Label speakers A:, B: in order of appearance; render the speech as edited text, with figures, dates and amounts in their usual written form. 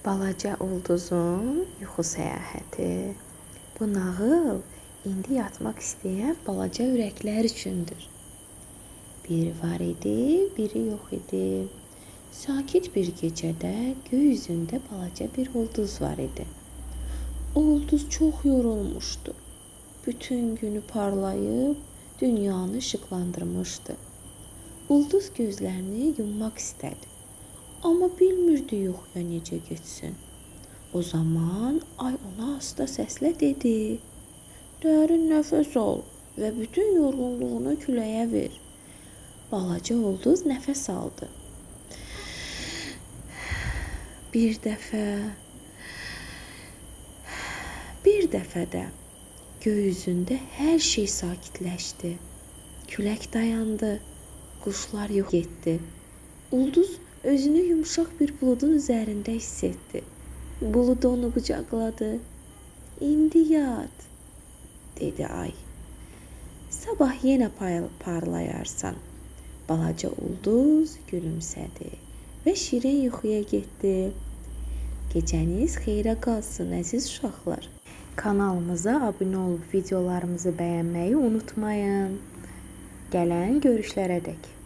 A: Balaca ulduzun yuxu səyahəti. Bu nağıl indi yatmaq istəyən balaca ürəklər üçündür. Biri var idi, biri yox idi. Sakit bir gecədə göy üzündə balaca bir ulduz var idi. O ulduz çox yorulmuşdu. Bütün günü parlayıb dünyanı işıqlandırmışdı. Ulduz gözlərini yummaq istədi. Amma bilmirdi yuxuya necə getsin. O zaman ay ona asta səslə dedi: "Dərin nəfəs al və bütün yorğunluğunu küləyə ver." Balaca ulduz nəfəs aldı. Bir dəfə, bir dəfə də göy üzündə hər şey sakitləşdi. Külək dayandı, quşlar yox getdi. Ulduz özünü yumşaq bir buludun üzərində hiss etdi. Bulud onu qucaqladı. "İndi yat," dedi ay. "Sabah yenə parlayarsan." Balaca ulduz gülümsədi və şirin yuxuya getdi. Gecəniz xeyrə qalsın, əziz uşaqlar. Kanalımıza abunə olub videolarımızı bəyənməyi unutmayın. Gələn görüşlərədək.